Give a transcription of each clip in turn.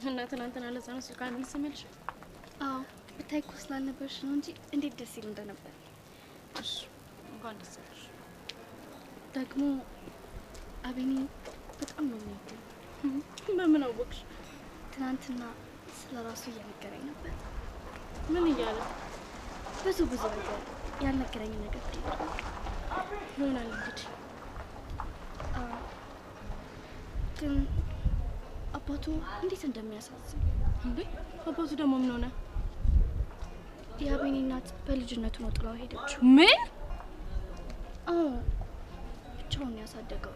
እና ትናንትና ለዛ ነው ስልክ አልመልስም ያልሽው? አዎ ብታይ እኮ ስላልነበርሽ ነው እንጂ እንዴት ደስ ይል እንደነበር። እሺ እንኳን ደስ ያለሽ። ደግሞ አቤኔ በጣም ነው የሚወደኝ። በምን አወቅሽ? ትናንትና ስለ ራሱ እየነገረኝ ነበር። ምን እያለ? ብዙ ብዙ ነገር ያልነገረኝ ነገር ጠይቄ ይሆናል እንግዲህ። ግን አባቱ እንዴት እንደሚያሳዝን። እንዴ አባቱ ደግሞ ምን ሆነ? የአቤኔ እናት በልጅነቱ ነው ጥላው ሄደችው። ምን? አዎ ብቻውን ያሳደገው።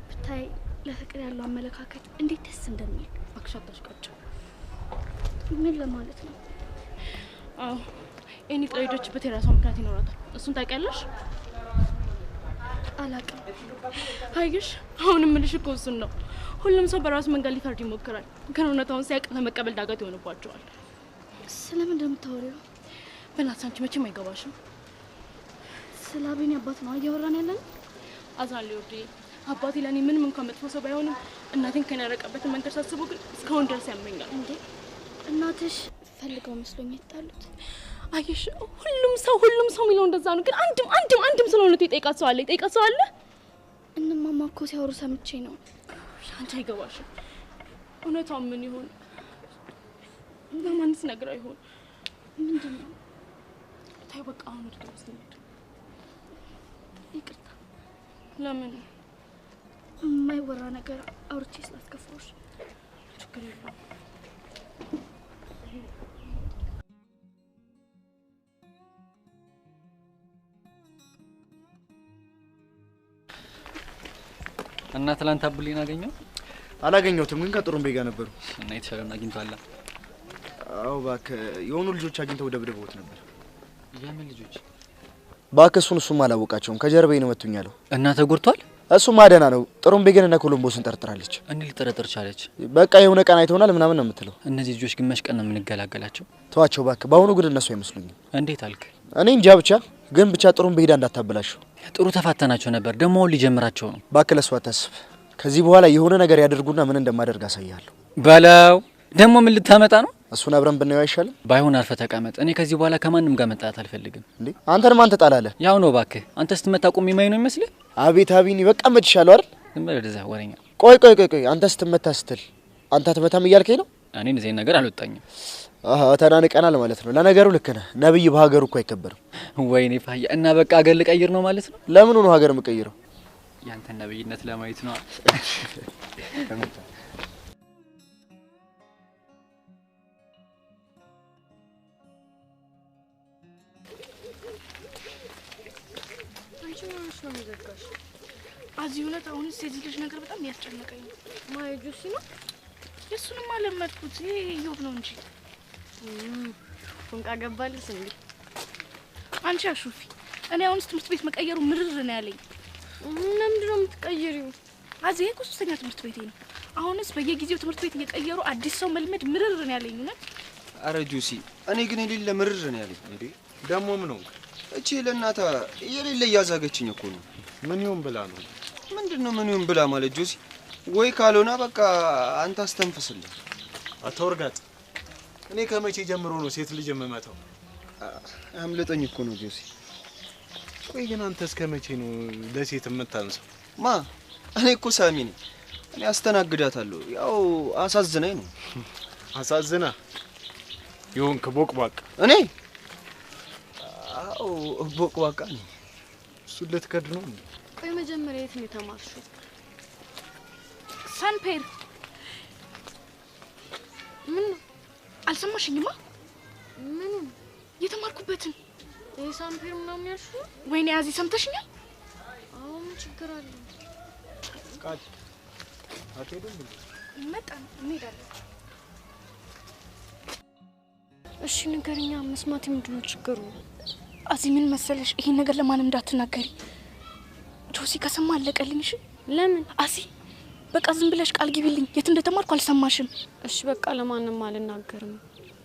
ብታይ ለፍቅር ያለው አመለካከት እንዴት ደስ እንደሚል። እባክሽ አታሽቃጭው። ምን ለማለት ነው? አዎ ኤኒ ጥላ ሄደችበት የራሷ ምክንያት ይኖራታል። እሱን ታውቂያለሽ? አላውቅም። አይሽ አሁን የምልሽ እኮ እሱን ነው። ሁሉም ሰው በራሱ መንገድ ሊፈርድ ይሞክራል፣ ግን እውነታውን ሲያውቅ ለመቀበል ዳገት ይሆንባቸዋል። ስለምን እንደምታወሪው? በእናትሽ አንቺ መቼም አይገባሽም። ስለ አቤኔ አባት ነው እያወራን ያለን? አዝናለሁ ውዴ። አባቴ ለእኔ ምንም እንኳን መጥፎ ሰው ባይሆንም እናቴን ከኔ ያረቀበትን መንገድ ሳስበው ግን እስካሁን ድረስ ያመኛል። እንዴ እናትሽ ፈልገው መስሎኝ የተጣሉት? አየሽ ሁሉም ሰው የሚለው እንደዛ ነው። ግን አንድም አንድም አንድም ስለ እውነቱ የጠየቃት ሰው አለ? የጠየቃት ሰው አለ? እነማማ እኮ ሲያወሩ ሰምቼ ነው። አንቺ አይገባሽም። እውነቷን ምን ይሆን? ለማንስ ነግራ ይሆን? ምንድን ነው? ታይ በቃ አሁን ወደ ውስጥ እንሂድ። ይቅርታ። ለምን? የማይወራ ነገር አውርቼ ስላስከፋሁሽ። ችግር የለውም። እና ትላንት አቡሌን አገኘው? አላገኘሁትም፣ ግን ከጥሩምቤ ጋር ነበሩ። እና የተሻለውን አግኝቷል? አዎ እባክህ፣ የሆኑ ልጆች አግኝተው ደብድበውት ነበር። የምን ልጆች? እባክህ እሱም አላወቃቸውም። ከጀርባዬ ነው መቱኝ ያለው። እና ተጎድቷል? እሱማ ደህና ነው። ጥሩምቤ ግን እነ ኮሎምቦስን ጠርጥራለች። እንዴት ልጠረጥር ቻለች? በቃ የሆነ ቀን አይተውናል ምናምን ነው የምትለው። እነዚህ ልጆች ግማሽ ቀን ነው የምንገላገላቸው። ተዋቸው እባክህ። በአሁኑ ግን እነሱ አይመስሉኝም። እንዴት አልክ? እኔ እንጃ ብቻ ግን ብቻ ጥሩምቤ ሄዳ እንዳታበላሸው። ጥሩ ተፋተናቸው ነበር። ደግሞ አሁን ሊጀምራቸው ነው። እባክህ ለእሱ አታስብ። ከዚህ በኋላ የሆነ ነገር ያደርጉና ምን እንደማደርግ አሳይሃለሁ። በለው። ደግሞ ምን ልታመጣ ነው? እሱን አብረን ብናየው አይሻልም? ባይሆን አርፈህ ተቀመጥ። እኔ ከዚህ በኋላ ከማንም ጋር መጣላት አልፈልግም። እንዴ አንተን ማን ተጣላለህ? ያው ነው እባክህ። አንተ ስትመታ ቆሜ የማይ ነው የሚመስልህ? አቤት አቢኒ፣ በቃ መችሻለሁ አይደል? ዝም በል ወደዛ ወሬኛ። ቆይ ቆይ ቆይ ቆይ፣ አንተ ስትመታ ስትል አንተ አትመታም እያልከኝ ነው? እኔ እንደዚህ አይነት ነገር አልወጣኝም። አሃ ተናንቀናል ማለት ነው። ለነገሩ ልክ ነህ። ነብይ በሀገሩ እኮ አይከበርም። ወይኔ ፋያ። እና በቃ ሀገር ልቀይር ነው ማለት ነው? ለምኑ ነው ሀገር የምቀይረው? ያንተን ነብይነት ለማየት ነው። አንቺ ምን ሆነሽ ነው የዘጋሽ? አዚ እውነት አሁንስ የዚህ ልጅ ነገር በጣም እያስጨነቀኝ ነው። ማ የጆሲ ነው? የእሱንም አለመድኩት። ይሄ ኢዮብ ነው እንጂ። ፎንቃ ገባልሽ እንዴ? አንቺ አሹፊ፣ እኔ አሁንስ ትምህርት ቤት መቀየሩ ምርር ነው ያለኝ። ለምንድን ነው የምትቀይሪው? አዚ ይሄ እኮ ሶስተኛ ትምህርት ቤቴ ነው። አሁንስ በየጊዜው ትምህርት ቤት እየቀየሩ አዲስ ሰው መልመድ ምርር ነው ያለኝ እውነት። አረ ጆሲ፣ እኔ ግን የሌለ ምርር ነው ያለኝ። እንዴ ደግሞ ምን ሆንክ? እቺ ለእናታ የሌለ እያዛገችኝ እኮ ነው። ምን ይሁን ብላ ነው? ምንድን ነው ምን ይሁን ብላ ማለት ጆሲ? ወይ ካልሆነ በቃ አንተ አስተንፍስልኝ። አቶ እርጋጥ፣ እኔ ከመቼ ጀምሮ ነው ሴት ልጅ የምመታው? አምልጠኝ እኮ ነው ጆሲ። ቆይ ግን አንተ እስከ መቼ ነው ለሴት የምታንሰው? ማ እኔ እኮ ሳሚ ነኝ። እኔ አስተናግዳታለሁ። ያው አሳዝናኝ ነው። አሳዝና ይሁን ቦቅቧቅ። እኔ አዎ ቦቅቧቃ ነኝ። እሱን ልትከድ ነው እንዴ? ቆይ መጀመሪያ የት ነው የተማርሽው? ሳንፔር። ምን ነው? አልሰማሽኝማ? ምኑ? የተማርኩበትን። ይሄ ሳምፔር ምናምን ያልሽው? ወይኔ አዚ ሰምተሽኛል? አዎ ምን ችግር አለው? ቃል አትሄዱም እንዴ? መጣን እንሄዳለን። እሺ ንገሪኛ፣ መስማቴ ምንድን ነው ችግሩ? አዚ ምን መሰለሽ፣ ይሄን ነገር ለማንም እንዳትናገሪ። ጆሲ ከሰማ አለቀልኝ። እሺ ለምን? አዚ በቃ ዝም ብለሽ ቃል ግቢልኝ። የት እንደተማርኩ አልሰማሽም። እሺ በቃ ለማንም አልናገርም፣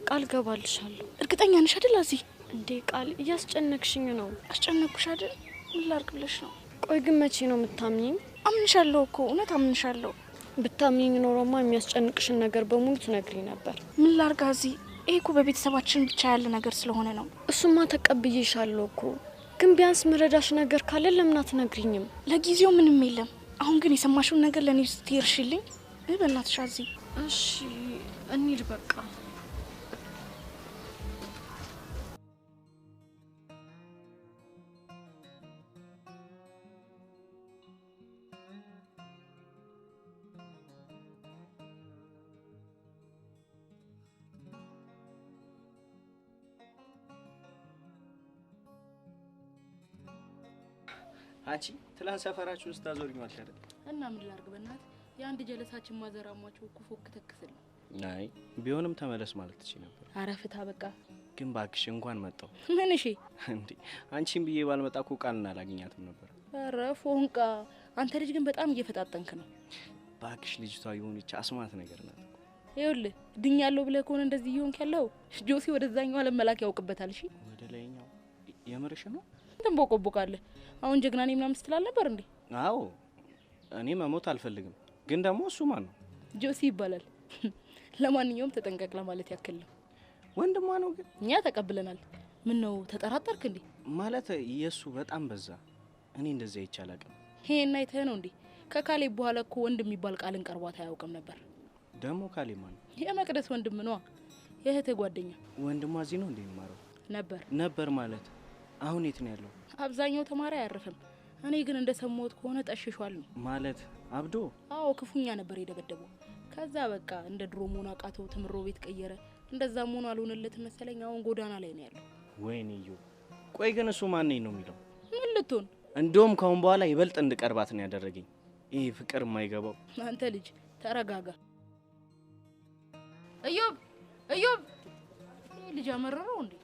ቃል ገባልሻለሁ። እርግጠኛ ነሽ አይደል አዚ? እንዴ ቃል እያስጨነቅሽኝ ነው። አስጨነቅኩሽ አይደል? ምን ላድርግ ብለሽ ነው? ቆይ ግን መቼ ነው የምታምኚኝ? አምንሻለሁ እኮ እውነት አምንሻለሁ። ብታምኚኝ ኖሮማ የሚያስጨንቅሽን ነገር በሙሉ ትነግሪኝ ነበር። ምን ላድርግ አዚ፣ ይሄ እኮ በቤተሰባችን ብቻ ያለ ነገር ስለሆነ ነው። እሱማ ተቀብዬሻለሁ እኮ፣ ግን ቢያንስ ምረዳሽ ነገር ካለ ለምን አትነግሪኝም? ለጊዜው ምንም የለም። አሁን ግን የሰማሽውን ነገር ለኔ ስትርሽልኝ በእናትሽ አዚ። እሺ እንሂድ በቃ። አንቺ ትላንት ሰፈራችሁን ስታዞሪኝ ዋልሽ አይደል? እና ምን ላድርግ በእናትህ፣ የአንድ ጀለሳችን ማዘራማቸው እኮ ፎክ ተክስል ነው። አይ ቢሆንም ተመለስ ማለት ትችይ ነበር። ኧረ ፍታ በቃ። ግን እባክሽ እንኳን መጣሁ። ምን? እሺ እንዴ አንቺን ብዬ ባልመጣ እኮ ቃልን አላገኛትም ነበር። ኧረ ፎንቃ፣ አንተ ልጅ ግን በጣም እየፈጣጠንክ ነው። እባክሽ ልጅቷ የሆነች አስማት ነገር ናት እኮ። ይኸውልህ ድኛለሁ ብለህ ከሆነ እንደዚህ እየሆንክ ያለው ጆሲ ወደዛኛው ዓለም መላክ ያውቅበታል። እሺ ወደ ላይኛው? የምርሽ ነው? ትንቦቆቦቃለህ። አሁን ጀግና ነኝ ምናምን ስትል አልነበር እንዴ? አዎ እኔ መሞት አልፈልግም። ግን ደግሞ እሱ ማን ነው? ጆሲ ይባላል። ለማንኛውም ተጠንቀቅ ለማለት ያክል ነው። ወንድሟ ነው ግን? እኛ ተቀብለናል። ምን ነው ተጠራጠርክ እንዴ? ማለት የሱ በጣም በዛ። እኔ እንደዚህ አይቼ አላውቅም። ይሄን አይተህ ነው እንዴ? ከካሌብ በኋላ እኮ ወንድ የሚባል ቃልን ቀርቧት አያውቅም ነበር። ደግሞ ካሌብ ማን ነው? የመቅደስ ወንድም ነዋ፣ የእህትህ ጓደኛ። ወንድሟ እዚህ ነው እንዴ የሚማረው? ነበር። ነበር ማለት አሁን የት ነው ያለው? አብዛኛው ተማሪ አያርፍም። እኔ ግን እንደሰማሁት ከሆነ ጠሽሿል ነው። ማለት አብዶ? አዎ ክፉኛ ነበር የደበደበው። ከዛ በቃ እንደ ድሮ መሆን አቃተው፣ ትምሮ ቤት ቀየረ። እንደዛ መሆኑ አልሆነለትም መሰለኝ። አሁን ጎዳና ላይ ነው ያለው። ወይኔ እዩ። ቆይ ግን እሱ ማን ነኝ ነው የሚለው? ምን ልትሆን? እንደውም ካሁን በኋላ ይበልጥ እንድቀርባት ነው ያደረገኝ። ይሄ ፍቅር የማይገባው። አንተ ልጅ ተረጋጋ። እዮብ እዮብ፣ ይሄ ልጅ አመረረው እንዴ?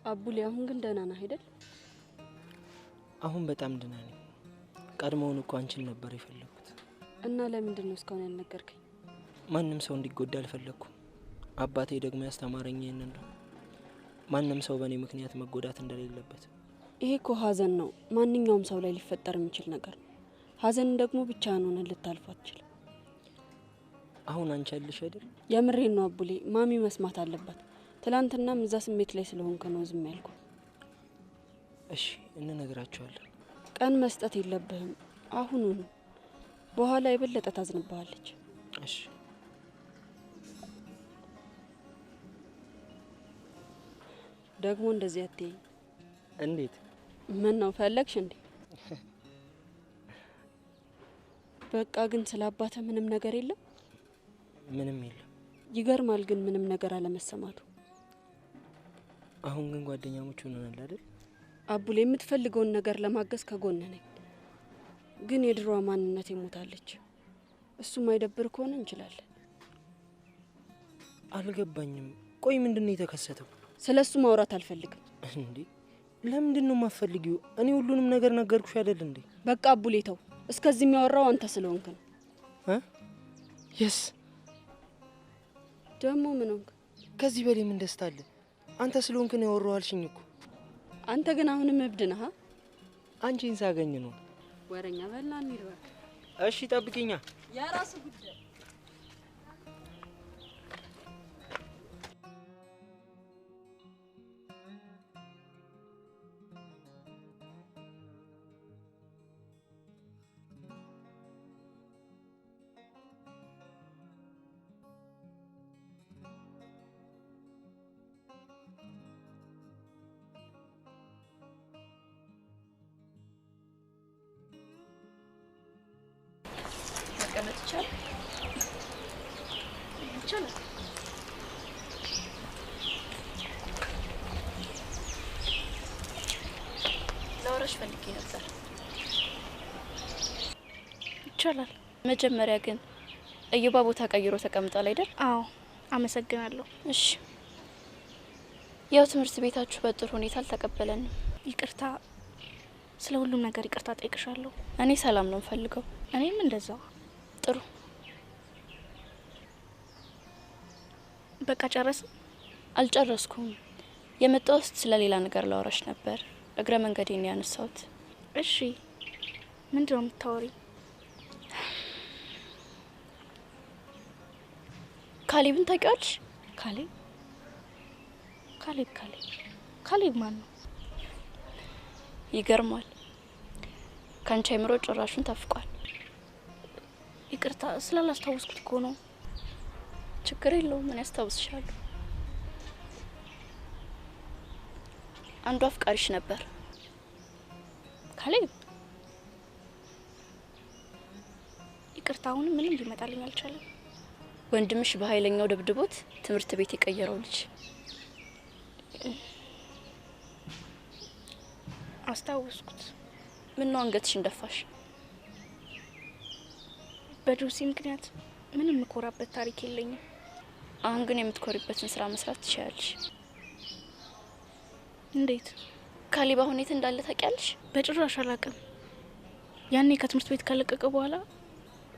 አቡሌ አሁን ግን ደህና ነህ አይደል? አሁን በጣም ደህና ነኝ። ቀድሞውን እኮ አንቺን ነበር የፈለኩት። እና ለምንድን ነው እስካሁን ያልነገርከኝ? ማንም ሰው እንዲጎዳ አልፈለኩም። አባቴ ደግሞ ያስተማረኝ ይሄንን ነው። ማንም ሰው በእኔ ምክንያት መጎዳት እንደሌለበት። ይሄ እኮ ሀዘን ነው፣ ማንኛውም ሰው ላይ ሊፈጠር የሚችል ነገር ነው። ሀዘን ደግሞ ብቻህን ሆነህ ልታልፈው አትችልም። አሁን አንቺ አለሽ አይደል? የምሬን ነው አቡሌ፣ ማሚ መስማት አለባት። ትላንትናም እዛ ስሜት ላይ ስለሆንክ ነው ዝም ያልኩህ። እሺ እንነግራቸዋለን። ቀን መስጠት የለብህም፣ አሁኑኑ። በኋላ የበለጠ ታዝንብሃለች። እሺ ደግሞ እንደዚህ አትይኝ። እንዴት? ምን ነው ፈለግሽ እንዴ? በቃ ግን ስለ አባትህ ምንም ነገር የለም? ምንም የለም። ይገርማል ግን ምንም ነገር አለመሰማቱ። አሁን ግን ጓደኛሞች ሆነናል አይደል? አቡሌ የምትፈልገውን ነገር ለማገዝ ከጎንህ ነኝ። ግን የድሮዋ ማንነት ሞታለች። እሱ ማይደብር ከሆነ እንችላለን። አልገባኝም። ቆይ ምንድነው የተከሰተው? ስለሱ ማውራት አልፈልግም። እንዴ ለምንድን ነው የማትፈልጊው? እኔ ሁሉንም ነገር ነገርኩሽ አይደል እንዴ? በቃ አቡሌ ተው። እስከዚህ የሚያወራው አንተ ስለሆንክ ነው። Yes ደግሞ ምን ሆንክ? ከዚህ በላይ ምን ደስታ አለ? አንተ ስለሆንክ ነው ያወራው አልሽኝ እኮ። አንተ ግን አሁንም እብድ ነህ። አንቺን ሳገኝ ነው። ወረኛ በልና እንሂድ እባክህ። እሺ ጠብቂኛ። የራሱ ጉዳይ። መቀመጥ ይቻላል? ይቻላል። ላወራሽ ፈልጌ ነበር። ይቻላል። መጀመሪያ ግን እዮባ ቦታ ቀይሮ ተቀምጧል አይደል? አዎ፣ አመሰግናለሁ። እሺ፣ ያው ትምህርት ቤታችሁ በጥሩ ሁኔታ አልተቀበለንም። ይቅርታ፣ ስለ ሁሉም ነገር ይቅርታ ጠይቅሻለሁ። እኔ ሰላም ነው የምፈልገው። እኔም እንደዛው። ጥሩ፣ በቃ ጨረስን? አልጨረስኩም። የመጣሁት ስለሌላ ነገር ላወራሽ ነበር። እግረ መንገዴን ያነሳሁት። እሺ፣ ምንድነው የምታወሪው? ካሌብን ታውቂዋለሽ? ካሌብ ካሌብ ካሌብ ካሌብ ማን ነው? ይገርማል። ካንቺ አይምሮ ጭራሹን ታፍቋል። ይቅርታ ስላላስታወስኩት እኮ ነው። ችግር የለውም፣ እኔ አስታውስሻለሁ። አንዱ አፍቃሪሽ ነበር ካሌብ። ይቅርታ፣ አሁንም ምንም ሊመጣልኝ አልቻለም። ወንድምሽ በኃይለኛው ደብድቦት ትምህርት ቤት የቀየረው ልጅ። አስታወስኩት። ምን ነው አንገትሽን ደፋሽ? በጆሲ ምክንያት ምንም የምኮራበት ታሪክ የለኝም። አሁን ግን የምትኮሪበትን ስራ መስራት ትችያለሽ። እንዴት? ካሌብ አሁን የት እንዳለ ታውቂያለሽ? በጭራሽ አላውቅም። ያኔ ከትምህርት ቤት ከለቀቀ በኋላ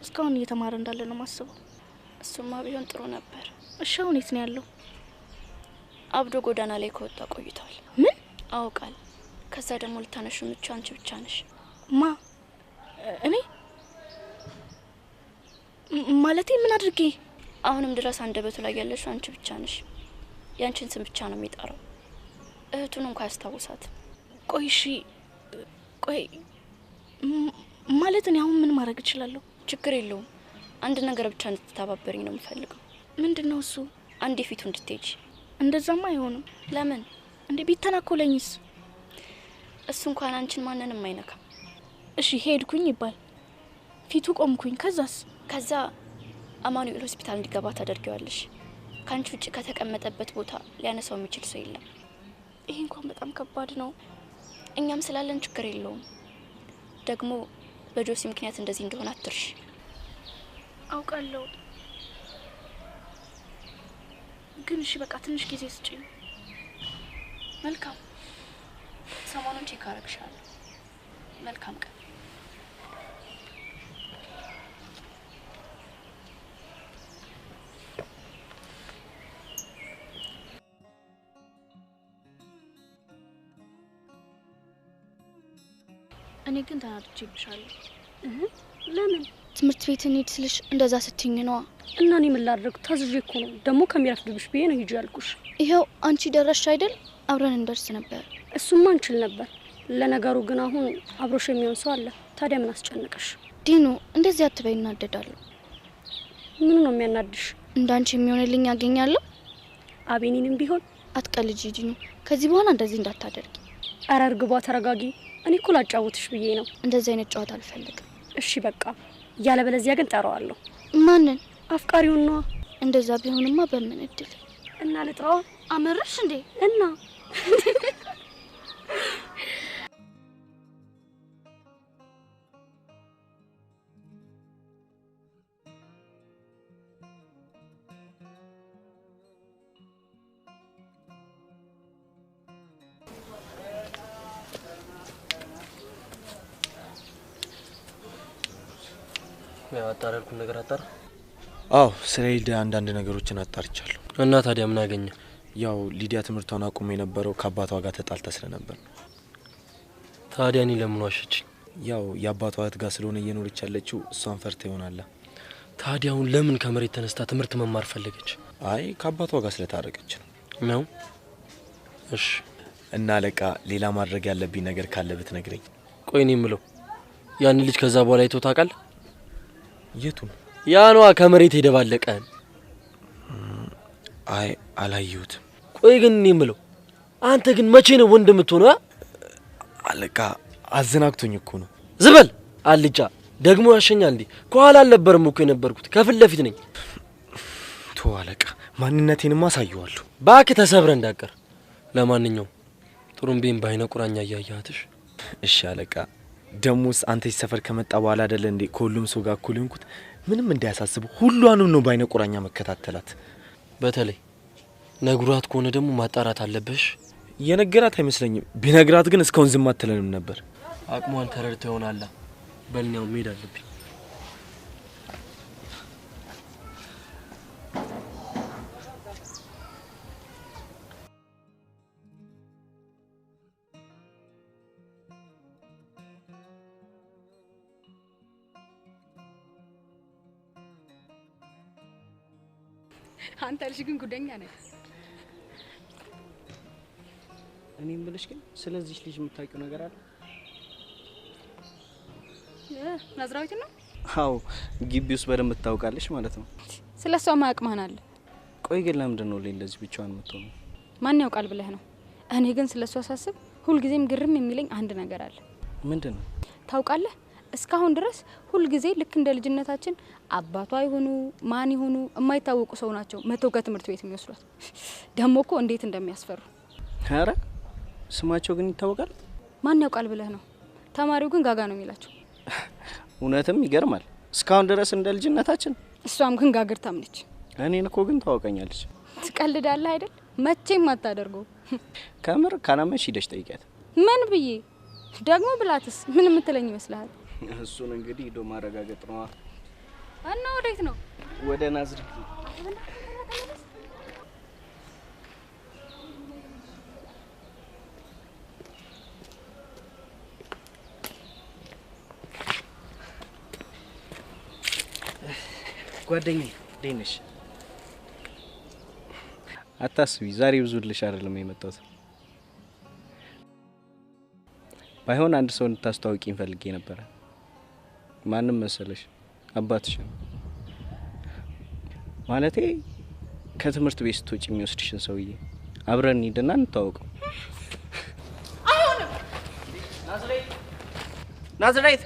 እስካሁን እየተማረ እንዳለ ነው ማስበው። እሱማ ቢሆን ጥሩ ነበር። እሺ አሁን የት ነው ያለው? አብዶ ጎዳና ላይ ከወጣ ቆይቷል። ምን? አውቃል። ከዛ ደግሞ ልታነሹ የምትችይው አንቺ ብቻ ነሽ። ማ? እኔ? ማለቴ ምን አድርጌ? አሁንም ድረስ አንደበቱ ላይ ያለሽው አንቺ ብቻ ነሽ። ያንቺን ስም ብቻ ነው የሚጠራው። እህቱን እንኳን ያስታውሳት። ቆይ እሺ፣ ቆይ ማለት እኔ አሁን ምን ማድረግ እችላለሁ? ችግር የለውም። አንድ ነገር ብቻ እንድትተባበሪኝ ነው የምፈልገው። ምንድነው እሱ? አንዴ ፊቱ እንድትሄጂ። እንደዛማ አይሆንም። ለምን እንዴ? ቢተናኮለኝስ? እሱ እንኳን አንቺን ማንንም አይነካም። እሺ ሄድኩኝ ይባል፣ ፊቱ ቆምኩኝ፣ ከዛስ? ከዛ አማኑኤል ሆስፒታል እንዲገባ ታደርጊዋለሽ። ካንቺ ውጪ ከተቀመጠበት ቦታ ሊያነሳው የሚችል ሰው የለም። ይሄ እንኳን በጣም ከባድ ነው። እኛም ስላለን ችግር የለውም። ደግሞ በጆሲ ምክንያት እንደዚህ እንደሆነ አትርሽ። አውቃለሁ፣ ግን እሺ በቃ ትንሽ ጊዜ ስጪኝ። መልካም፣ ሰሞኑን check አደርግሻለሁ። መልካም ቀን። እኔ ግን ተናድጄብሻለሁ። ለምን? ትምህርት ቤት እንሂድ ስልሽ እንደዛ ስትይኝ ነዋ። እና እኔ ምን ላድርግ? ታዝዤ እኮ ነው። ደግሞ ከሚረፍድብሽ ብዬ ነው ሂጂ ያልኩሽ። ይኸው አንቺ ደረስሽ አይደል? አብረን እንደርስ ነበር። እሱማ እንችል ነበር። ለነገሩ ግን አሁን አብሮሽ የሚሆን ሰው አለ። ታዲያ ምን አስጨነቀሽ? ዲኑ እንደዚህ አትበይ፣ እናደዳለሁ። ምኑ ነው የሚያናድሽ? እንዳንቺ የሚሆንልኝ አገኛለሁ። አቤኔንም ቢሆን አትቀልጂ ዲኑ። ከዚህ በኋላ እንደዚህ እንዳታደርጊ። ኧረ እርግቧ ተረጋጊ። እኔ እኮ ላጫውትሽ ብዬ ነው። እንደዚህ አይነት ጨዋታ አልፈልግም። እሺ በቃ፣ ያለበለዚያ ግን ጠራዋለሁ። ማንን? አፍቃሪውን ነዋ። እንደዛ ቢሆንማ በምን እድል። እና ልጥራዋ? አመረሽ እንዴ? እና ያው አጣራ ያልኩህን ነገር አጣራ? አዎ፣ ስለ ሊዲያ አንዳንድ ነገሮችን አጣርቻለሁ። እና ታዲያ ምን አገኘ? ያው ሊዲያ ትምህርቷን አቁሞ የነበረው ከአባቷ ጋር ተጣልታ ስለነበር ነው። ታዲያ እኔ ለምን ዋሸችኝ? ያው የአባቷ እህት ጋር ስለሆነ እየኖረች ያለችው እሷን ፈርታ ይሆናል። ታዲያ አሁን ለምን ከመሬት ተነስታ ትምህርት መማር ፈለገች? አይ ከአባቷ ጋር ስለታረቀች ነው። ነው? እሺ። እና አለቃ ሌላ ማድረግ ያለብኝ ነገር ካለ ብትነግረኝ። ቆይ እኔ የምለው ያን ልጅ ከዛ በኋላ አይቶ ታውቃለህ? የቱን? ያ ነዋ ከመሬት የደባለቀህን። አይ አላየሁትም። ቆይ ግን እኔ የምለው አንተ ግን መቼ ነው ወንድ የምትሆነው? አለቃ አዘናግቶኝ እኮ ነው። ዝበል አልጫ ደግሞ ያሸኛል እንዴ? ከኋላ አልነበርም እኮ የነበርኩት ከፊት ለፊት ነኝ። ቶ አለቃ ማንነቴንማ አሳየዋለሁ። እባክህ ተሰብረህ እንዳቀር። ለማንኛውም ጥሩምቤን በአይነ ቁራኛ እያየሃትሽ። እሺ አለቃ። ደሞስ አንተ ሰፈር ከመጣ በኋላ አይደለ እንዴ ከሁሉም ሰው ጋር እኩል የሆንኩት? ምንም እንዳያሳስብ ሁሏንም ነው በአይነ ቁራኛ መከታተላት። በተለይ ነግሯት ከሆነ ደግሞ ማጣራት አለብሽ። የነገራት አይመስለኝም። ቢነግራት ግን እስካሁን ዝም አትለንም ነበር። አቅሟን ተረድተህ ይሆናል። በልኛው መሄድ አለብኝ። አንተ ልጅ ግን ጉደኛ ነህ። እኔ የምልሽ ግን ስለዚህ ልጅ የምታውቂው ነገር አለ? ናዝራዊት ነው? አዎ፣ ግቢ ውስጥ በደንብ ታውቃለች ማለት ነው። ስለሷ ማያውቅ ማን አለ? ቆይ ግን ለምንድን ነው እንደዚህ ብቻዋን የምትሆነው? ማን ያውቃል ብለህ ነው? እኔ ግን ስለሷ ሳስብ ሁልጊዜም ግርም የሚለኝ አንድ ነገር አለ። ምንድን ነው? ታውቃለህ፣ እስካሁን ድረስ ሁልጊዜ ልክ እንደ ልጅነታችን አባቷ ይሁኑ ማን ይሁኑ የማይታወቁ ሰው ናቸው መተው ከትምህርት ቤት የሚወስዷት። ደሞ እኮ እንዴት እንደሚያስፈሩ። ኧረ ስማቸው ግን ይታወቃል? ማን ያውቃል ብለህ ነው? ተማሪው ግን ጋጋ ነው የሚላቸው። እውነትም ይገርማል። እስካሁን ድረስ እንደ ልጅነታችን። እሷም ግን ጋግርታም ነች። እኔን እኮ ግን ታወቀኛለች። ትቀልዳለህ አይደል? መቼም አታደርገው። ከምር ካላመንሽ ሂደሽ ጠይቂያት። ምን ብዬ ደግሞ ብላትስ ምን የምትለኝ ይመስልሃል? እሱን እንግዲህ ሂዶ ማረጋገጥ ነዋ። እና ወዴት ነው? ወደ ናዝሬት። ጓደኛዬ እንዴት ነሽ? አታስቢ፣ ዛሬ ብዙ ልሽ አይደለም የመጣሁት። ባይሆን አንድ ሰው እንድታስተዋውቂኝ ፈልጌ ነበረ። ማንም መሰለሽ? አባትሽ ነው። ማለቴ ከትምህርት ቤት ስትወጪ የሚወስድሽን ሰውዬ አብረን እንሂድና እንተዋወቀው። አይሆንም። ናዝሬት፣ ናዝሬት!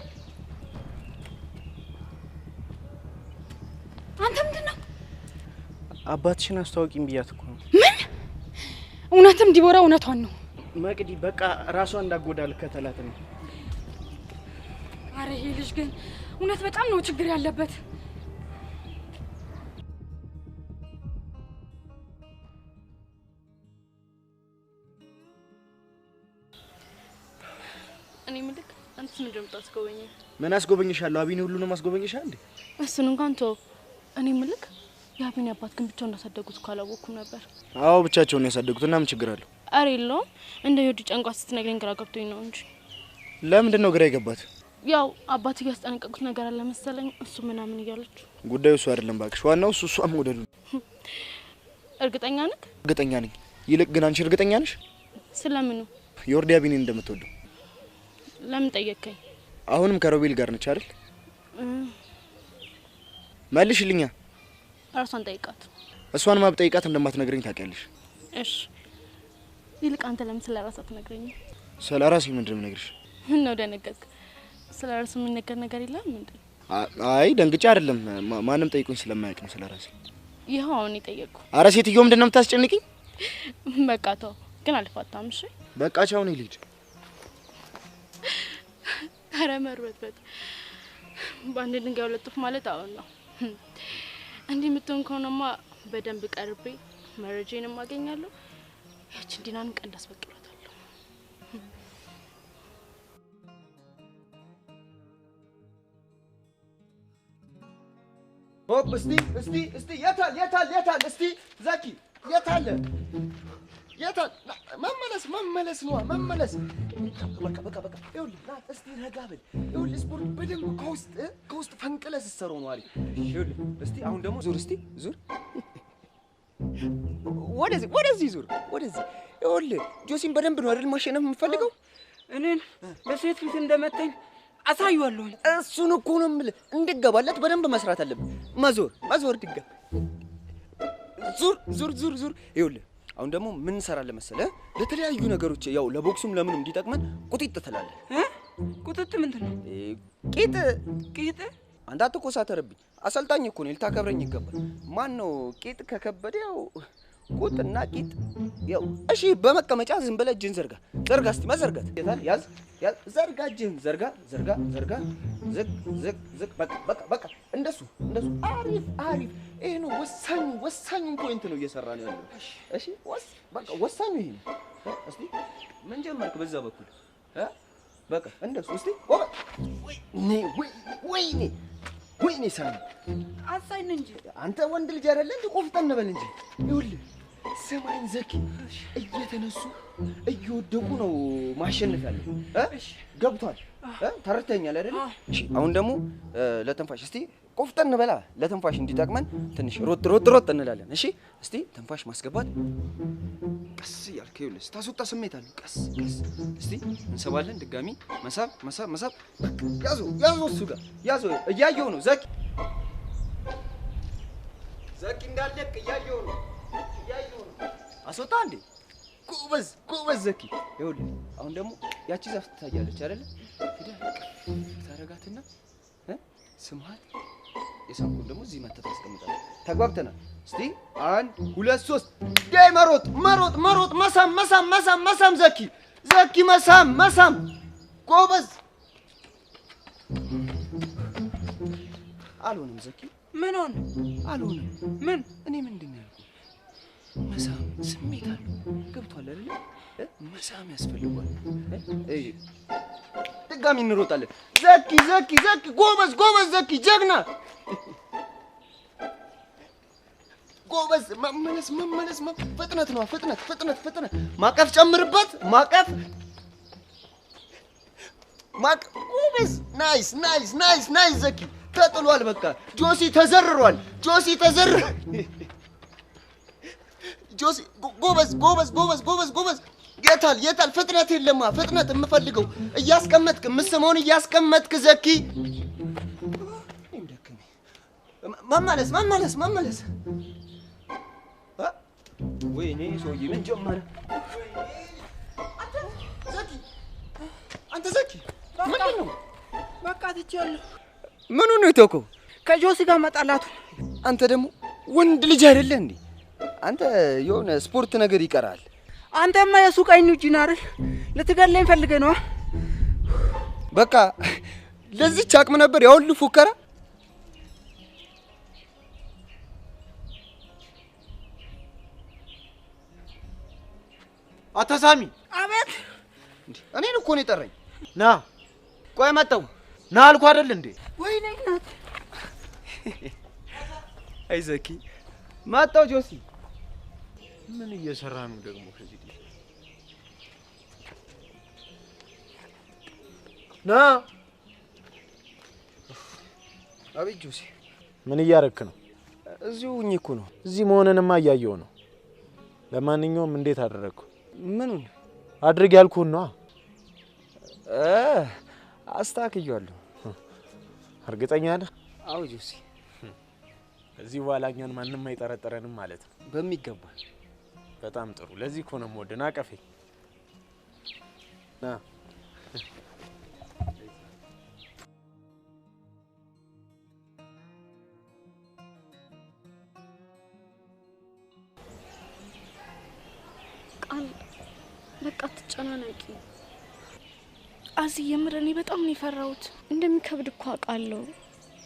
አንተ ምንድን ነው? አባትሽን አስተዋውቂኝ ብያት እኮ ነው። ምን? እውነትም ዲቦራ እውነቷን ነው። መቅዲ በቃ ራሷን እንዳጎዳ ልከተላት ነው። አረ ይሄ ልጅ ግን እውነት በጣም ነው ችግር ያለበት። እኔ ምልክ አንተስ ምንድን ነው የምታስጎበኘኝ? ምን አስጎበኝሻለሁ? አቢኔ ሁሉንም አስጎበኝሻ እንዴ? እሱን እንኳን ተወው። እኔ ምልክ የአቢኔ አባት ግን ብቻውን እንዳሳደጉት እኮ አላወቅኩም ነበር። አዎ ብቻቸውን ነው ያሳደጉት እና ምን ችግር አለው? አረ የለውም። እንደ ዮዲ ጨንቋት ስትነግረኝ ግራ ገብቶኝ ነው እንጂ። ለምንድን ነው ግራ የገባት? ያው አባት እያስጠነቀቁት ነገር አለ መሰለኝ እሱ ምናምን እያለች። ጉዳዩ እሱ አይደለም እባክሽ፣ ዋናው እሱ እሷ መውደዱ። እርግጠኛ ነህ? እርግጠኛ ነኝ። ይልቅ ግን አንቺ እርግጠኛ ነሽ? ስለምኑ? ዮርዲ አቢኔን እንደምትወደው። ለምን ጠየቅከኝ? አሁንም ከሮቤል ጋር ነች አይደል? መልሽልኛ። እራሷን ጠይቃት። እሷን ማብጠይቃት እንደማትነግረኝ ታውቂያለሽ። እሺ ይልቅ አንተ ለምን ስለ ራስህ አትነግረኝም? ስለ ራሴ ምንድን ነው የምነግርሽ? ምን ነው ደነገጥክ? ስለ ራስህ የሚነገር ነገር የለም እንዴ? አይ ደንግጬ አይደለም፣ ማንም ጠይቆኝ ስለማያውቅ ነው ስለ ራሴ። ይኸው አሁን የጠየቅኩ። አረ ሴትዮ ምንድን ነው የምታስጨንቂኝ? በቃ ተው፣ ግን አልፋታም። እሺ በቃ ቻው፣ እኔ ልሂድ። አረ መርበትበት፣ በአንድ ድንጋይ ሁለት ወፍ ማለት አሁን ነው። እንዲህ የምትሆን ከሆነማ በደንብ ቀርቤ መረጃዬንም አገኛለሁ። ያችን ዲናን ቀንድ አስበቅላታለሁ። ሆፕ እስቲ እስቲ እስቲ የታል የታል የታል እስቲ ዘኪ የታል የታል? መመለስ መመለስ ነዋ መመለስ። በቃ በቃ በቃ ይኸውልህ ና እስቲ ረጋ በል። ይኸውልህ ስፖርት በደንብ ከውስጥ ፈንቅለህ ስትሰራው ነው አሪፍ። ይኸውልህ እስቲ አሁን ደግሞ ዙር እስቲ ዙር፣ ወደዚህ ወደዚህ ዙር ወደዚህ። ይኸውልህ ጆሲን በደንብ ነው አይደል ማሸነፍ የምፈልገው? እኔን በሴት ፊት እንደመታኝ አሳየዋለሁ። እሱን እኮ ነው የምልህ። እንድገባለት በደንብ መስራት አለብን። መዞር መዞር፣ ድጋም ዙር ዙር ዙር ዙር። ይኸውልህ አሁን ደግሞ ምን እንሰራለን መሰለህ? ለተለያዩ ነገሮች ያው ለቦክሱም ለምንም እንዲጠቅመን ቁጢጥ ትላለህ። ቁጥጥ ምንድን ነው? ቂጥ ቂጥ። አንተ አትኮሳተርብኝ። አሰልጣኝ እኮ ነኝ፣ ልታከብረኝ ይገባል። ማን ነው ቂጥ ከከበደ ያው ቁጥና ቂጥ ያው። እሺ በመቀመጫ ዝም ብለህ እጅህን ዘርጋ ዘርጋ፣ እስቲ መዘርጋት የታል? ያዝ ያዝ፣ ዘርጋ እጅህን ዘርጋ ዘርጋ ዘርጋ፣ ዝቅ ዝቅ ዝቅ። በቃ በቃ በቃ፣ እንደሱ እንደሱ። አሪፍ አሪፍ። ይሄ ነው ወሳኙ ወሳኙን point ነው እየሰራ ነው ያለው። እሺ በቃ ወሳኙ ይሄ ነው። እስቲ ምን ጀመርክ በዛ በኩል? በቃ እንደሱ። እስቲ ወይኔ ወይኔ ወይኔ ሳሚ አሳይን እንጂ አንተ ወንድ ልጅ አይደለ እንዴ? ቆፍጠን በል እንጂ። ይኸውልህ ሰማይን ዘኪ እየተነሱ እየወደቁ ነው ማሸነፍ ያለው። ገብቷል? ተረድተኸኛል አይደለ? እሺ አሁን ደግሞ ለትንፋሽ እስቲ ቆፍጠን በላ። ለትንፋሽ እንዲጠቅመን ትንሽ ሮጥ ሮጥ ሮጥ እንላለን። እሺ እስቲ ትንፋሽ ማስገባት ቀስ እያልክ ይኸውልህ ስታስወጣ ስሜት አለው። ቀስ ቀስ እስቲ እንሰባለን። ድጋሚ መሳብ መሳብ መሳብ። በቃ ያዞ ያዞ፣ እሱ ጋር ያዞ። እያየሁ ነው ዘኪ ዘኪ እንዳለቅ እያየሁ ነው እያየሁ ነው። አስወጣ እንዴ! ጎበዝ ጎበዝ ዘኪ። ይኸውልህ አሁን ደግሞ ያቺ ዛፍ ትታያለች አይደለ? ሄደህ ታረጋትና ስምሃት የሳምኩን ደግሞ እዚህ መተህ ታስቀምጣለህ። ተግባብተናል? እስቲ 1 2 3 ዳይ መሮጥ መሮጥ መሮጥ፣ መሳም መሳም መሳም መሳም። ዘኪ ዘኪ መሳም መሳም። ጎበዝ። አልሆነም ዘኪ። ምን ሆነ? አልሆነም። ምን? እኔ ምንድን ነው ያልኩህ? መሳም ስሜት አለው። ገብቷል አይደለ? መሳም ያስፈልጓል። ድጋሚ እንሮጣለን። ዘኪ ዘኪ ዘኪ፣ ጎበዝ ጎበዝ ዘኪ፣ ጀግና ጎበዝ። መመለስ መመለስ፣ ፍጥነት ነው ፍጥነት ፍጥነት ፍጥነት። ማቀፍ ጨምርበት፣ ማቀፍ ማቀፍ። ጎበዝ። nice nice nice nice ዘኪ። ተጥሏል። በቃ ጆሲ ተዘርሯል። ጆሲ ተዘርሯል። ጆሲ ጎበዝ ጎበዝ ጎበዝ ጎበዝ ጎበዝ። የታል የታል? ፍጥነት የለማ። ፍጥነት የምፈልገው እያስቀመጥክ የምስመውን እያስቀመጥክ ዘኪ። መመለስ መመለስ መመለስ። ወይኔ ሰውዬ ምን ጀመረ? ዘኪ አንተ ዘኪ ምንድን ነው? በቃ ትቼዋለሁ። ምኑ ነው የተውከው? ከጆሲ ጋር መጣላቱ። አንተ ደግሞ ወንድ ልጅ አይደለህ እንዴ? አንተ የሆነ ስፖርት ነገር ይቀራል። አንተማ የሱ ቀኝ እጅ ነህ አይደል? ልትገለኝ ፈልገህ ነው? በቃ ለዚች አቅም ነበር ያ ሁሉ ፉከራ። አቶ ሳሚ። አቤት። እኔን እኮ ነው የጠራኝ። ና። ቆይ መጣሁ። ና አልኩህ አይደል እንዴ? ወይኔ እናት። አይ ዘኪ መጣሁ። ጆሲ ምን እየሰራ ነው ደግሞ ከዚህ? ና። አቤት ጆሲ። ምን እያረክ ነው? እዚሁ ሁኜ እኮ ነው። እዚህ መሆንንማ እያየሁ ነው። ለማንኛውም እንዴት አደረግኩ? ምኑን? አድርግ ያልኩህን ነዋ። አስተካክዬዋለሁ። እርግጠኛ ነህ? አዎ ጆሲ። እዚህ በኋላ እኛን ማንም አይጠረጠረንም ማለት ነው። በሚገባ። በጣም ጥሩ። ለዚህ እኮ ነው የምወድህ። ና ቀፌ ና። ቃል በቃ አትጨናነቂ። አዚ የምር እኔ በጣም ነው የፈራሁት። እንደሚከብድ እኮ አውቃለሁ፣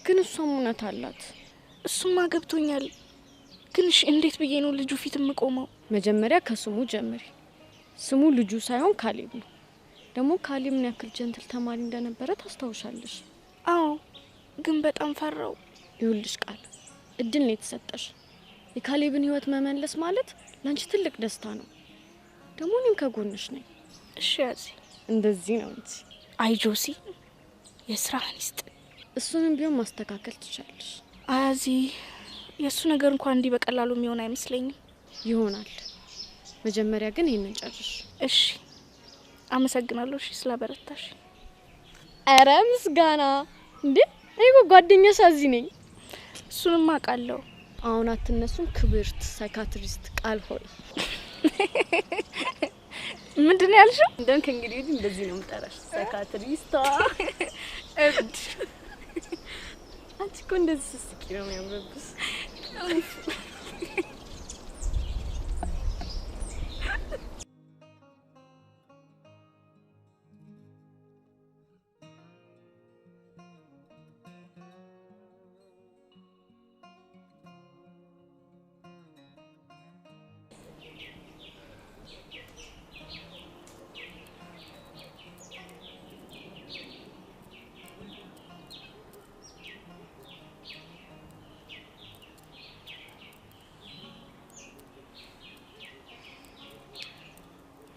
ግን እሷም እውነት አላት። እሱማ ገብቶኛል፣ ግን እሺ እንዴት ብዬ ነው ልጁ ፊት የምቆመው? መጀመሪያ ከስሙ ጀምሪ። ስሙ ልጁ ሳይሆን ካሌብ ነው። ደግሞ ካሌብ ምን ያክል gentle ተማሪ እንደነበረ ታስታውሻለሽ? አዎ፣ ግን በጣም ፈራው። ይኸውልሽ ቃል፣ እድል ነው የተሰጠሽ። የካሌብን ህይወት መመለስ ማለት ላንቺ ትልቅ ደስታ ነው። ደግሞ እኔም ከጎንሽ ነኝ። እሺ ያዚ፣ እንደዚህ ነው እንጂ። አይ ጆሲ፣ የስራህን ይስጥ። እሱንም ቢሆን ማስተካከል ትችላለሽ። አያዚ፣ የእሱ ነገር እንኳን እንዲህ በቀላሉ የሚሆን አይመስለኝም። ይሆናል። መጀመሪያ ግን ይሄንን ጨርሽ። እሺ፣ አመሰግናለሁ። እሺ ስላበረታሽ። ኧረ ምስጋና እንዴ! እኔ እኮ ጓደኛሽ አዚ ነኝ። እሱንም አውቃለሁ። አሁን አትነሱም? ክብርት psychiatrist ቃል ሆይ ምንድን ነው ያልሽው? እንደውም ከእንግዲህ ወዲህ እንደዚህ ነው የምጠራሽ፣ psychiatrist ቷ። እብድ። አንቺ እኮ እንደዚህ ስትስቂ ነው የሚያምርብሽ።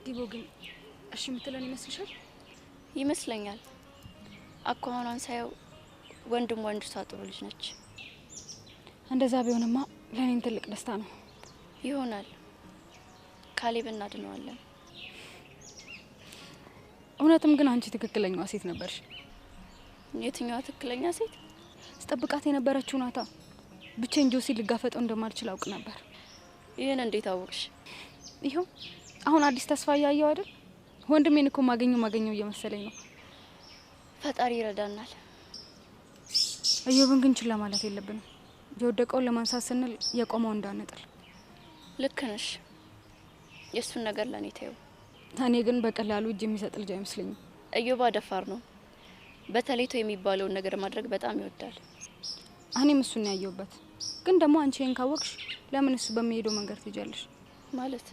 ዲቦ ግን እሺ የምትለን ይመስልሻል? ይመስለኛል። አኳኋኗን ሳየው ወንድም ወንድሷ ጥሩ ልጅ ነች። እንደዛ ቢሆንማ ለእኔም ትልቅ ደስታ ነው። ይሆናል። ካሌብ እናድነዋለን። እውነትም ግን አንቺ ትክክለኛዋ ሴት ነበርሽ። የትኛዋ ትክክለኛ ሴት? ስጠብቃት የነበረችው ናታ። ብቻዬን ጆሲ ልጋፈጠው እንደማልችል አውቅ ነበር። ይህን እንዴት አወቅሽ? ይኸው አሁን አዲስ ተስፋ እያየው አይደል? ወንድሜን እኮ ማገኘው እየመሰለኝ ነው። ፈጣሪ ይረዳናል። እዮብን ግን ችላ ማለት የለብንም። የወደቀውን ለማንሳት ስንል የቆመው እንዳንጥል። ልክ ነሽ። የእሱን ነገር ለእኔ ተይው። እኔ ግን በቀላሉ እጅ የሚሰጥ ልጅ አይመስለኝም። እዮብ ደፋር ነው። በተለይ ተው የሚባለውን ነገር ማድረግ በጣም ይወዳል። እኔም እሱን ያየሁበት። ግን ደግሞ አንቺ ይሄን ካወቅሽ ለምን እሱ በሚሄደው መንገድ ትሄጃለሽ? ማለት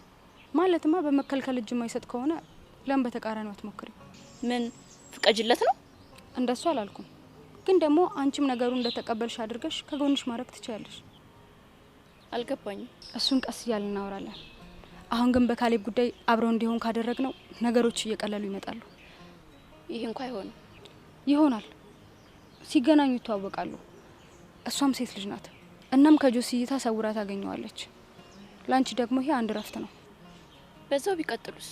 ማለትማ በመከልከል እጅ የማይሰጥ ከሆነ ለምን በተቃራኒው አትሞክሪም? ምን ፍቀጅለት ነው? እንደሱ አላልኩም። ግን ደግሞ አንቺም ነገሩን እንደተቀበልሽ አድርገሽ ከጎንሽ ማድረግ ትችያለሽ። አልገባኝም። እሱን ቀስ እያልን እናወራለን። አሁን ግን በካሌብ ጉዳይ አብረው እንዲሆን ካደረግነው ነገሮች እየቀለሉ ይመጣሉ። ይህ እንኳ አይሆንም። ይሆናል። ሲገናኙ ይተዋወቃሉ። እሷም ሴት ልጅ ናት። እናም ከጆሲ እይታ ሰውራ ታገኘዋለች። ላንቺ ደግሞ ይሄ አንድ እረፍት ነው። በዛው ቢቀጥሉስ?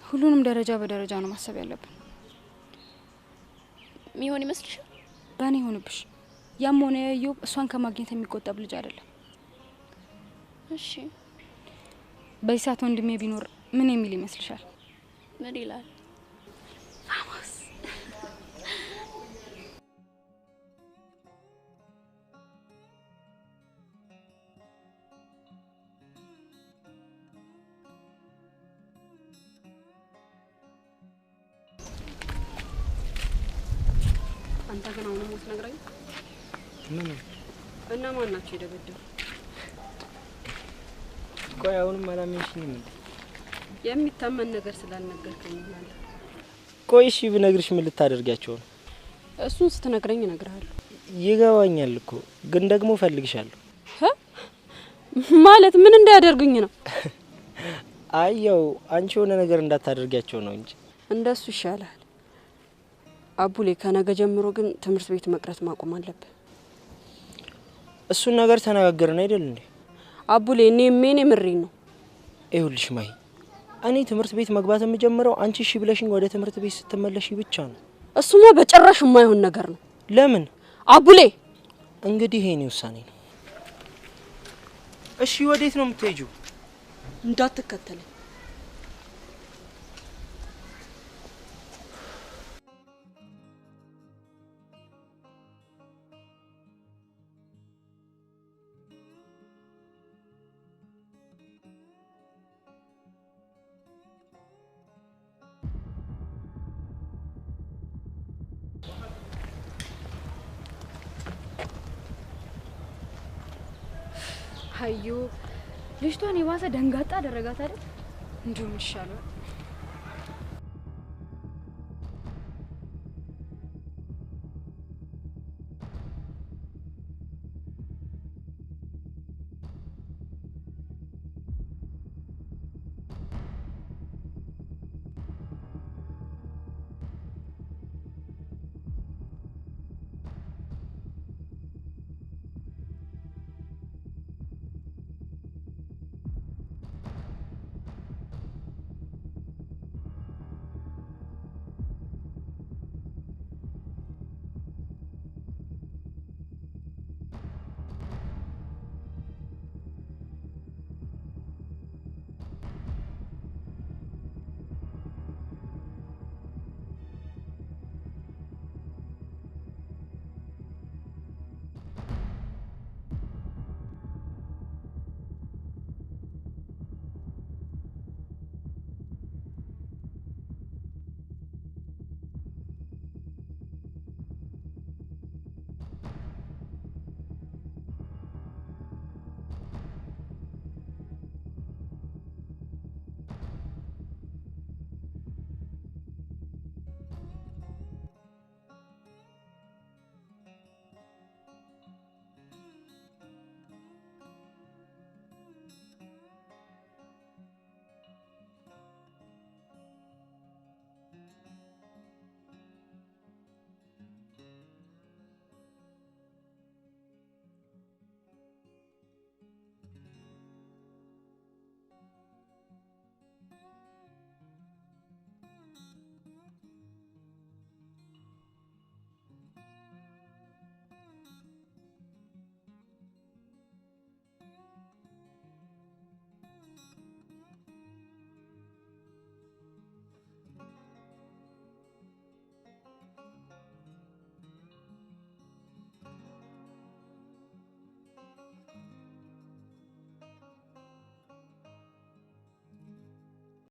ሁሉንም ደረጃ በደረጃ ነው ማሰብ ያለብን። ሚሆን ይመስልሻል? በእኔ ይሁንብሽ። ያም ሆነ ኢዮብ እሷን ከማግኘት የሚቆጠብ ልጅ አይደለም። እሺ፣ በዚህ ሰዓት ወንድሜ ቢኖር ምን የሚል ይመስልሻል? ምን ይላል? ፋሞስ አንተ ግን አሁንም አትነግረኝም? ምን እና ማን ናቸው የደበደቡ? ቆይ አሁንም አላመንሽኝም እንዴ? የሚታመን ነገር ስላልነገርከኝ ይሆናል። ቆይ እሺ ብነግርሽ ምን ልታደርጊያቸው ነው? እሱን ስትነግረኝ እነግርሃለሁ። ይገባኛል እኮ ግን ደግሞ እፈልግሻለሁ። ማለት ምን እንዳያደርጉኝ ነው? አይ ያው አንቺ የሆነ ነገር እንዳታደርጊያቸው ነው እንጂ። እንደሱ ይሻላል። አቡሌ ከነገ ጀምሮ ግን ትምህርት ቤት መቅረት ማቆም አለብህ። እሱን ነገር ተነጋገርን አይደል እንዴ? አቡሌ እኔ ምን ምሬን ነው። ይኸውልሽ ማይ፣ እኔ ትምህርት ቤት መግባት የምጀምረው አንቺ እሺ ብለሽኝ ወደ ትምህርት ቤት ስትመለሺ ብቻ ነው። እሱማ በጭራሽ የማይሆን ነገር ነው። ለምን አቡሌ? እንግዲህ ይሄ የእኔ ውሳኔ ነው። እሺ ወዴት ነው የምትሄጂው? እንዳትከተለኝ። አዩ ልጅቷን የባሰ ደንጋጣ አደረጋት አይደል? እንደውም ይሻላል።